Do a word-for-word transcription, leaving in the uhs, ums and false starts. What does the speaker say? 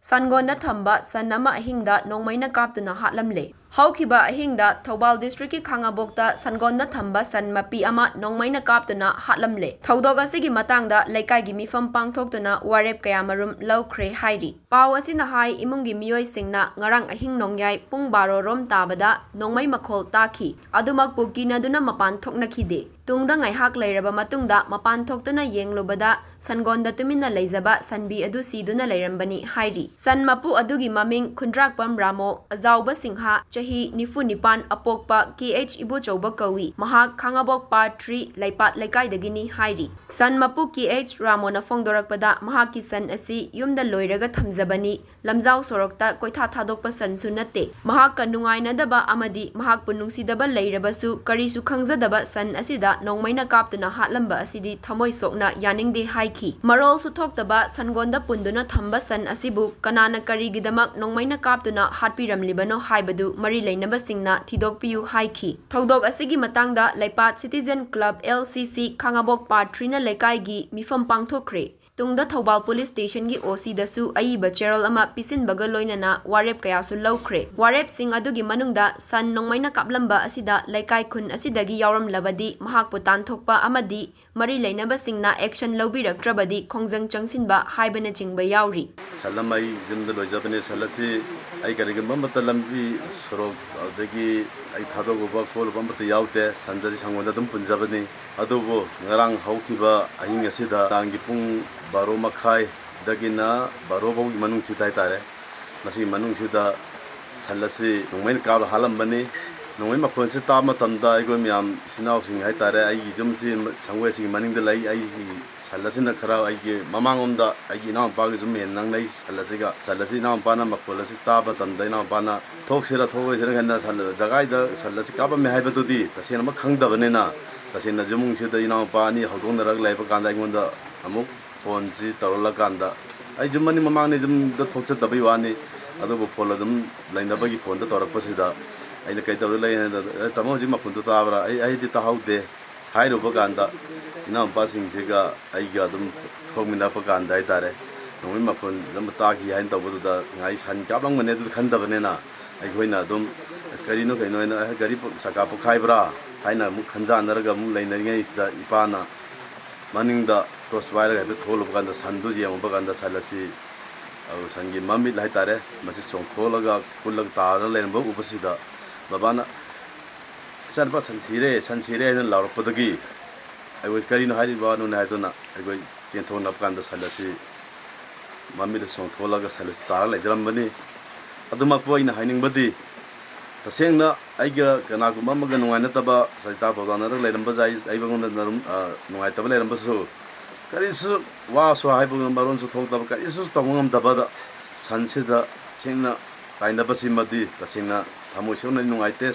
ꯁꯟꯒꯣꯟꯗ ꯊꯝꯕ ꯁꯟ ꯑꯃ ꯑꯍꯤꯡꯗ ꯅꯣꯡꯃꯩꯅ ꯀꯥꯞꯇꯨꯅ ꯍꯥꯠꯂꯝꯂꯦ꯫ ꯍꯧꯈꯤꯕ ꯑꯍꯤꯡꯗ ꯊꯧꯕꯥꯜ district ꯀꯤ ꯈꯥꯉꯕꯣꯛꯇ ꯁꯟꯒꯣꯟꯗ ꯊꯝꯕ ꯁꯟ ꯃꯄꯤ ꯑꯃ ꯅꯣꯡꯃꯩꯅ ꯀꯥꯞꯇꯨꯅ ꯍꯥꯠꯂꯝꯂꯦ꯫ ꯊꯧꯗꯣꯛ ꯑꯁꯤꯒꯤ ꯃꯇꯥꯡꯗ ꯂꯩꯀꯥꯏꯒꯤ ꯃꯤꯐꯝ ꯄꯥꯡꯊꯣꯛꯇꯨꯅ ꯋꯥꯔꯦꯞ ꯀꯌꯥꯃꯔꯨꯝ ꯂꯧꯈ꯭ꯔꯦ ꯍꯥꯏꯔꯤ꯫ ꯄꯥꯎ ꯑꯁꯤꯅ ꯍꯥꯏ, ꯏꯃꯨꯡꯒꯤ ꯃꯤꯑꯣꯏꯁꯤꯡꯅ ꯉꯔꯥꯡ ꯑꯍꯤꯡ ꯅꯣꯡꯌꯥꯏ ꯄꯨꯡ ꯕꯥꯔꯣ ꯔꯣꯝ ꯇꯥꯕꯗ ꯅꯣꯡꯃꯩ ꯃꯈꯣꯜ ꯇꯥꯈꯤ꯫ ꯑꯗꯨꯃꯛꯄꯨ ꯀꯤꯅꯗꯨꯅ ꯃꯄꯥꯟ ꯊꯣꯛꯅꯈꯤꯗꯦ꯫ ꯇꯨꯡꯗ ꯉꯥꯏꯍꯥꯛ ꯂꯩꯔꯕ ꯃꯇꯨꯡꯗ ꯃꯄꯥꯟ ꯊꯣꯛꯇꯨꯅ ꯌꯦꯡꯂꯨꯕꯗ ꯁꯟꯒꯣꯟꯗ ꯇꯨꯃꯤꯟꯅ ꯂꯩꯖꯕ ꯁꯟꯕꯤ ꯑꯗꯨ ꯁꯤꯗꯨꯅ ꯂꯩꯔꯝꯕꯅꯤ ꯍꯥꯏꯔꯤ꯫ ꯁꯟ ꯃꯄꯨ ꯑꯗꯨꯒꯤ ꯃꯃꯤꯡ ꯈꯨꯟꯗ꯭ꯔꯥꯛꯄꯝ ꯔꯥꯃꯣ, ꯑꯖꯥꯎꯕ ꯁꯤꯡꯍ, ꯆꯍꯤ ꯅꯤꯐꯨ ꯅꯤꯄꯥꯟ, ꯑꯄꯣꯛꯄ ꯀꯦ ꯑꯩꯆ ꯏꯕꯣꯆꯧꯕ ꯀꯧꯏ꯫ ꯃꯍꯥꯛ ꯈꯥꯉꯕꯣꯛ part three ꯂꯩꯄꯥꯠ ꯂꯩꯀꯥꯏꯗꯒꯤꯅꯤ ꯍꯥꯏꯔꯤ꯫ ꯁꯟ ꯃꯄꯨ ꯀꯦ ꯑꯩꯆ ꯔꯥꯃꯣꯅ ꯐꯣꯡꯗꯣꯔꯛꯄꯗ, ꯃꯍꯥꯛꯀꯤ ꯁꯟ ꯑꯁꯤ ꯌꯨꯝꯗ ꯂꯣꯏꯔꯒ ꯊꯝꯖꯕꯅꯤ, ꯂꯝꯖꯥꯎ ꯁꯣꯔꯣꯛꯇ ꯀꯣꯏꯊꯥ ꯊꯥꯗꯣꯛꯄ ꯁꯟꯁꯨ ꯅꯠꯇꯦ꯫ ꯃꯍꯥꯛꯀ ꯅꯨꯡꯉꯥꯏꯅꯗꯕ ꯑꯃꯗꯤ ꯃꯍꯥꯛꯄꯨ ꯅꯨꯡꯁꯤꯗꯕ ꯂꯩꯔꯕꯁꯨ, ꯀꯔꯤꯁꯨ ꯈꯪꯖꯗꯕ ꯁꯟ ꯑꯁꯤꯗ ꯅꯣꯡꯃꯩꯅ ꯀꯥꯞꯇꯨꯅ ꯍꯥꯠꯂꯝꯕ ꯑꯁꯤꯗꯤ ꯊꯃꯣꯏ ꯁꯣꯛꯅ ꯌꯥꯅꯤꯡꯗꯦ ꯍꯥꯏꯈꯤ꯫ ꯃꯔꯣꯜꯁꯨ ꯊꯣꯛꯇꯕ ꯁꯟꯒꯣꯟꯗ ꯄꯨꯟꯗꯨꯅ ꯊꯝꯕ ꯁꯟ ꯑꯁꯤꯕꯨ ꯀꯅꯥꯅ ꯀꯔꯤꯒꯤꯗꯃꯛ ꯅꯣꯡꯃꯩꯅ ꯀꯥꯞꯇꯨꯅ ꯍꯥꯠꯄꯤꯔꯝꯂꯤꯕꯅꯣ ꯍꯥꯏꯕꯗꯨ ꯃꯔꯤ ꯂꯩꯅꯕꯁꯤꯡꯅ ꯊꯤꯗꯣꯛꯄꯤꯌꯨ ꯍꯥꯏꯈꯤ꯫ ꯊꯧꯗꯣꯛ ꯑꯁꯤꯒꯤ ꯃꯇꯥꯡꯗ ꯂꯩꯄꯥꯠ Citizen Club, L C C, ꯈꯥꯉꯕꯣꯛ part three ꯅ ꯂꯩꯀꯥꯏꯒꯤ ꯃꯤꯐꯝ ꯄꯥꯡꯊꯣꯛꯈ꯭ꯔꯦ꯫ ꯇꯨꯡꯗ ꯊꯧꯕꯥꯜ police station ꯒꯤ O C ꯗꯁꯨ ꯑꯏꯕ ꯆꯦꯔꯣꯜ ꯑꯃ ꯄꯤꯁꯤꯟꯕꯒ ꯂꯣꯏꯅꯅ ꯋꯥꯔꯦꯞ ꯀꯌꯥꯁꯨ ꯂꯧꯈ꯭ꯔꯦ꯫ ꯋꯥꯔꯦꯞꯁꯤꯡ ꯑꯗꯨꯒꯤ ꯃꯅꯨꯡꯗ ꯁꯟ ꯅꯣꯡꯃꯩꯅ ꯀꯥꯞꯂꯝꯕ ꯑꯁꯤꯗ ꯂꯩꯀꯥꯏ ꯈꯨꯟ ꯑꯁꯤꯗꯒꯤ ꯌꯥꯎꯔꯝꯂꯕꯗꯤ ꯃꯍꯥꯛꯄꯨ ꯇꯥꯟꯊꯣꯛꯄ ꯑꯃꯗꯤ ꯃꯔꯤ ꯂꯩꯅꯕꯁꯤꯡꯅ action ꯂꯧꯕꯤꯔꯛꯇ꯭ꯔꯕꯗꯤ ꯈꯣꯡꯖꯪ ꯆꯪꯁꯤꯟꯕ ꯍꯥꯏꯕꯅꯆꯤꯡꯕ ꯌꯥꯎꯔꯤ꯫ ꯁꯟ ꯑꯃ ꯑꯩ ꯌꯨꯝꯗ ꯂꯣꯏꯖꯕꯅꯦ꯫ ꯁꯟ ꯑꯁꯤ ꯑꯩ ꯀꯔꯤꯒꯨꯝꯕ ꯑꯃꯠꯇ ꯂꯝꯕꯤ ꯁꯣꯔꯣꯛ ꯑꯗꯒꯤ ꯑꯩ ꯊꯥꯗꯣꯛꯎꯕ ꯈꯣꯠꯂꯨꯕ ꯑꯃꯠꯇ ꯌꯥꯎꯗꯦ꯫ ꯁꯟꯗꯗꯤ ꯁꯪꯒꯣꯟꯗ ꯑꯗꯨꯝ ꯄꯨꯟꯖꯕꯅꯤ꯫ ꯑꯗꯨꯕꯨ ꯉꯔꯥꯡ ꯍꯧꯈꯤꯕ ꯑꯍꯤꯡ ꯑꯁꯤꯗ ꯅꯨꯡꯗꯥꯡꯒꯤ ꯄꯨꯡ ꯕꯥꯔꯣ ꯃꯈꯥꯏꯗꯒꯤꯅ ꯕꯥꯔꯣ ꯐꯥꯎꯒꯤ ꯃꯅꯨꯡꯁꯤꯗ ꯍꯥꯏꯇꯥꯔꯦ, ꯃꯁꯤꯒꯤ ꯃꯅꯨꯡꯁꯤꯗ ꯁꯟ ꯑꯁꯤ ꯅꯣꯡꯃꯩꯅ ꯀꯥꯞꯂ ꯍꯥꯠꯂꯝꯕꯅꯤ꯫ ꯅꯣꯡꯃꯩ ꯃꯈꯣꯟꯁꯤ ꯇꯥꯕ ꯃꯇꯝꯗ ꯑꯩꯈꯣꯏ ꯃꯌꯥꯝ ꯏꯆꯤꯟ ꯏꯅꯥꯎꯁꯤꯡ ꯍꯥꯏꯇꯥꯔꯦ, ꯑꯩꯒꯤ ꯌꯨꯝꯁꯤ ꯁꯪꯒꯣꯏ ꯑꯁꯤꯒꯤ ꯃꯅꯤꯡꯗ ꯂꯩ꯫ ꯑꯩꯁꯤ ꯁꯟ ꯑꯁꯤꯅ ꯈꯔ ꯑꯩꯒꯤ ꯃꯃꯥꯡꯂꯣꯝꯗ ꯑꯩꯒꯤ ꯏꯅꯥꯎꯄꯥꯒꯤ ꯌꯨꯝ ꯍꯦꯟꯅ ꯅꯪꯅꯩ꯫ ꯁꯟ ꯑꯁꯤꯒ, ꯁꯟ ꯑꯁꯤ ꯏꯅꯥꯎꯄꯥꯅ ꯃꯈꯣꯜ ꯑꯁꯤ ꯇꯥꯕ ꯃꯇꯝꯗ ꯏꯅꯥꯎꯄꯥꯅ ꯊꯣꯛꯁꯤꯔ ꯊꯣꯛꯑꯣꯏꯁꯤꯔ ꯍꯥꯏꯅ ꯁꯟ ꯖꯒꯥꯏꯗ ꯁꯟ ꯑꯁꯤ ꯀꯥꯞꯂꯝꯃꯦ ꯍꯥꯏꯕꯗꯨꯗꯤ ꯇꯁꯦꯡꯅꯃꯛ ꯈꯪꯗꯕꯅꯤꯅ, ꯇꯁꯦꯡꯅ ꯏꯃꯨꯡꯁꯤꯗ ꯏꯅꯥꯎꯄꯥ ꯑꯅꯤ ꯍꯧꯗꯣꯛꯅꯔꯒ ꯂꯩꯕ ꯀꯥꯟꯗ ꯑꯩꯉꯣꯟꯗ ꯑꯃꯨꯛ ꯐꯣꯟꯁꯤ ꯇꯧꯔꯛꯂꯀꯥꯟꯗ, ꯑꯩ ꯌꯨꯝ ꯃꯅꯤꯡ ꯃꯃꯥꯡꯅꯤ, ꯌꯨꯝꯗ ꯊꯣꯛꯆꯗꯕꯩ ꯋꯥꯅꯤ, ꯑꯗꯨꯕꯨ ꯐꯣꯟ ꯑꯗꯨꯝ ꯂꯩꯅꯕꯒꯤ ꯐꯣꯟꯗ ꯇꯧꯔꯛꯄꯁꯤꯗ ꯑꯩꯅ ꯀꯩꯗꯧꯔ ꯂꯩ ꯍꯥꯏꯅ, "ꯑꯦ, ꯇꯥꯃꯣ, ꯍꯧꯖꯤꯛ ꯃꯈꯣꯟꯗꯣ ꯇꯥꯕ꯭ꯔꯥ?" "ꯑꯩ, ꯑꯩꯗꯤ ꯇꯥꯍꯧꯗꯦ" ꯍꯥꯏꯔꯨꯕ ꯀꯥꯟꯗ, ꯏꯅꯥꯎꯄꯥꯁꯤꯡꯁꯤꯒ ꯑꯩꯒ ꯑꯗꯨꯝ ꯊꯣꯛꯃꯤꯟꯅꯔꯛꯄ ꯀꯥꯟꯗ ꯍꯥꯏꯇꯥꯔꯦ, ꯅꯣꯡꯃꯩ ꯃꯈꯣꯟ ꯑꯃ ꯇꯥꯈꯤ ꯍꯥꯏꯅ ꯇꯧꯕꯗꯨꯗ ꯉꯥꯏ ꯁꯟ ꯀꯥꯞꯂꯝꯒꯅꯤ ꯑꯗꯨ ꯈꯟꯗꯕꯅꯤꯅ ꯑꯩꯈꯣꯏꯅ ꯑꯗꯨꯝ ꯀꯔꯤꯅꯣ ꯀꯩꯅꯣ ꯍꯥꯏꯅ, "ꯑꯦ, ꯒꯥꯔꯤ ꯄ-, ꯆꯀꯥ ꯄꯣꯛꯈꯥꯏꯕ꯭ꯔꯥ?" ꯍꯥꯏꯅ ꯑꯃꯨꯛ ꯈꯟꯖꯥꯟꯅꯔꯒ ꯑꯃꯨꯛ ꯂꯩꯅꯔꯤꯉꯩꯁꯤꯗ ꯏꯄꯥꯅ ꯃꯅꯤꯡꯗ ꯇꯣꯔꯆ ꯄꯥꯏꯔꯒ ꯍꯥꯏꯐꯦꯠ ꯊꯣꯛꯂꯨꯕ ꯀꯥꯟꯗ ꯁꯟꯗꯨ ꯌꯦꯡꯉꯨꯕ ꯀꯥꯟꯗ ꯁꯟ ꯑꯁꯤ, ꯑ, ꯁꯟꯒꯤ ꯃꯃꯤꯠ ꯍꯥꯏꯇꯥꯔꯦ, ꯃꯁꯤ ꯆꯣꯡꯊꯣꯛꯂꯒ ꯀꯨꯜꯂꯒ ꯇꯥꯔꯒ ꯂꯩꯔꯝꯕ ꯎꯕꯁꯤꯗ ꯕꯕꯥꯅ, "ꯏꯆꯥꯅꯨꯄꯥ, ꯁꯟ ꯁꯤꯔꯦ, ꯁꯟ ꯁꯤꯔꯦ" ꯍꯥꯏꯅ ꯂꯥꯎꯔꯛꯄꯗꯒꯤ ꯑꯩꯈꯣꯏ, "ꯀꯔꯤꯅꯣ ꯍꯥꯏꯔꯤꯕꯅꯣꯅꯦ?" ꯍꯥꯏꯗꯨꯅ ꯑꯩꯈꯣꯏ ꯆꯦꯟꯊꯣꯛꯅꯕ ꯀꯥꯟꯗ ꯁꯟ ꯑꯁꯤ ꯃꯃꯤꯠꯇ ꯆꯣꯡꯊꯣꯛꯂꯒ ꯁꯟ ꯑꯁꯤ ꯇꯥꯔ ꯂꯩꯖꯔꯝꯕꯅꯤ꯫ ꯑꯗꯨꯃꯛꯄꯨ ꯑꯩꯅ ꯍꯥꯏꯅꯤꯡꯕꯗꯤ, ꯇꯁꯦꯡꯅ ꯑꯩꯒ ꯀꯅꯥꯒꯨꯝꯕ ꯑꯃꯒ ꯅꯨꯡꯉꯥꯏꯅꯗꯕ, ꯁꯩꯇꯥ ꯄꯥꯎꯇꯥꯛꯅꯔꯒ ꯂꯩꯔꯝꯕ ꯌꯥꯏ, ꯑꯩꯉꯣꯟꯗ ꯅꯔꯨꯝ-, ꯑ, ꯅꯨꯡꯉꯥꯏꯇꯕ ꯂꯩꯔꯝꯕꯁꯨ, ꯀꯔꯤꯁꯨ ꯋꯥꯁꯨ ꯍꯥꯏꯕ ꯉꯝ-, ꯃꯔꯣꯟꯁꯨ ꯊꯣꯛꯇꯕ, ꯀꯔꯤꯁꯨ ꯇꯧꯕ ꯉꯝꯗꯕꯗ ꯁꯟꯁꯤꯗ ꯊꯦꯡꯅ ꯇꯥꯏꯅꯕꯁꯤꯃꯗꯤ ꯇꯁꯦꯡꯅ ꯊꯃꯣꯏ ꯁꯦꯡꯅ ꯅꯨꯡꯉꯥꯏꯇꯦ꯫